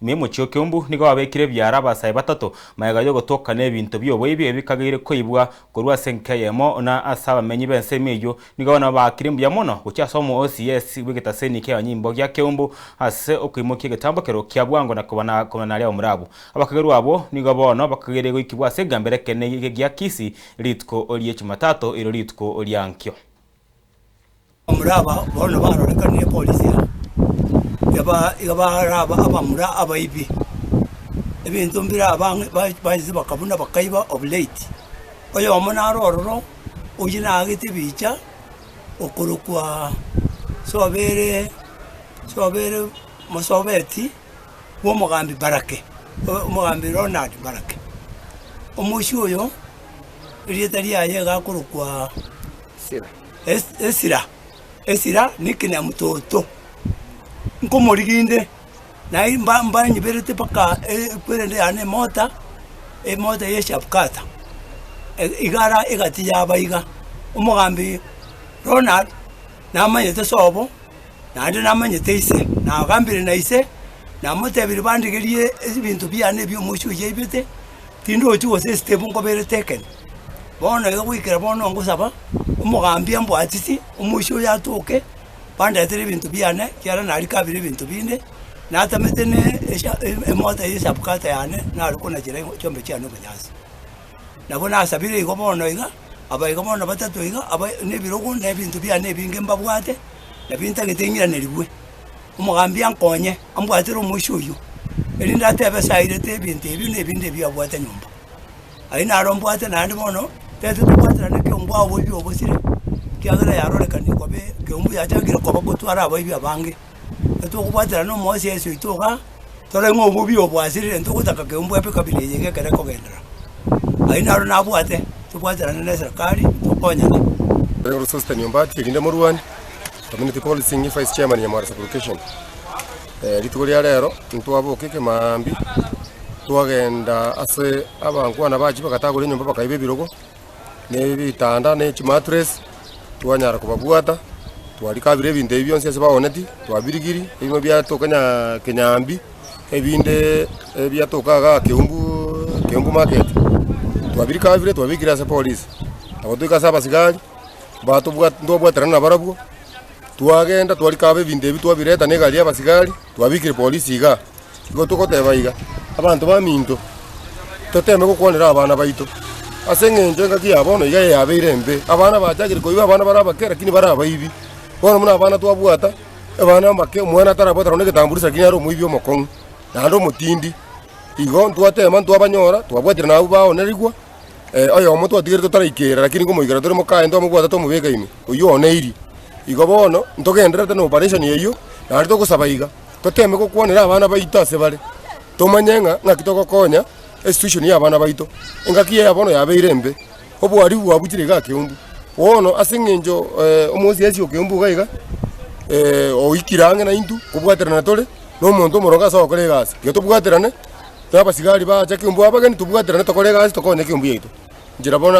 Ime y'omochie o Keumbu nigo babekire ebiara abasae batato magega y'ogotoka n'ebinto bi'oboibi ebi bikageire koibwa korwa ase enka eyemo na ase abamenyi b'ensemo eyio nigo bono baakire mbuya mono gochia ase omo OCS bw'egetaseni ki'abanyimbo gia Keumbu ase okoimokia egetambokero kia bwango na kobanaria abamura abwo. Abakagerwa abwo nigo bono bakageire goikigwa ase egambero ekenene gia Kisii rituko rie Chumatato erio rituko riankio. Abamura aba bono barorekanire polisi aa, yaba iga baraba abamura abaibi, ebinto mbire abang'e ba baise bakabuna bakaiba of late. Oyomo naro ororo, oyio naagete ebicha, okorokwa sobere sobere mosobeti bwa omogambi Barake, omogambi Ronald Barake. Omoisia oyo, erieta riaye iga akorokwa. Esira, Esira nickname Toto, nkomorigia inde, naye mba mbanyiberete mpaka ekwerende yane emota, emota ya eshapukata, iga ara egati yaba iga. Omogambi Ronald namanyete sobo, naende namanyete ise, nagambire na ise, namotebirie bandigerie ebinto biane ebia omoisia oyio aibete. Tindochi gose esitebu nkoberete ekeni. Bono iga goikera bono ngosaba, omogambi ambwatisi, omoisia oyo atoke, bandetere ebinto biane, ekiagera naria kabire ebinto binde, natamete ne esha emota ya esabukata yane, nare konachera chiombe chiane obonyansi. Nabo nasabire igo bono iga, aba iga bono batato iga, aba na ebirogo na ebinto biane ebinge mbabwate, nabio ntagete ng'iraneriwe. Omogambi ankonye, ambwatere omoisia oyio, erinde atebe ase airete ebinto ebio na ebinde ebio abwate nyomba. Ayio naro mbwate naende bono, tete tobwaterane ekeombe oboibi obosire, ekiagera yarorekanire koba ekeombe yachakire koba gotwara abaibi abange. Etokobwaterana omoisia ase oito igaa, tore ng'a obobi obo bwasirire ntogotaka keombe ebe ekabira eye iga ekere ekogenderera. Ayio naro nabwate, tobwaterane na eserekari, tokonyane. Sosthene Ombati erinde morwane. Community Policing Vice Chairman Nyamwaro Sub-Location. Rituko ria rero ntwaboka ekemaambia twagenda ase abankwana bachia bagatagora enyomba bakaiba ebirogo, na ebitanda na echimattress, twanyara kobabwata, twarikabire ebinto ebi bionsi ase baoneti, twabirigiri, ebimo biatoka nyaa kenyambi, ebinde ebiatoka igaa keumbu keumbu market, twabirikabire twabikire ase polisi. Nabo toika ase abasigari. Ntwabwaterana nabarabwo, twagenda twarikaba ebinto ebi twabireta na egari y'abasigari, twabikire polisi igaa. Igo togoteba iga, abanto baminto, toteme gokwanera abana baito, ase eng'encho engaki ya bono iga yabeire embe, abana bachakire koiba abana bare abake lakini bare abaibi. Bono buna abana twabwata, abana abake omwana atarabwata nonye na egetamburisho lakini are omoibi omokong'u, naende omotindi. Igo ntwatema ntwabanyora, twabwatire nabwo baonerigwa. Oyomo twatigerete totaraikera, lakini nkomoikera tore mokaye ntwamobwata twamobeka ime, oyio oneirie. Igo bono ntogendererete na operation eyio, naende togosaba iga, toteme gokwanera abana baito ase bare, tomanye ng'a ng'aki togokonya esituation ya abana baito. Engaki eye bono yabeire embe, oboharibu bwabuchire igaa Keumbu. Bono ase eng'encho omosiasi o Keumbu iga iga, oikire ang'e naintwe, kobwaterana tore, na omonto omoronge ase ogokora egasi. Tiga tobwaterane. Na abasigari baacha keumbu abageni, tobwaterane tokore egasi tokonye keumbu yaito. Inchera bono.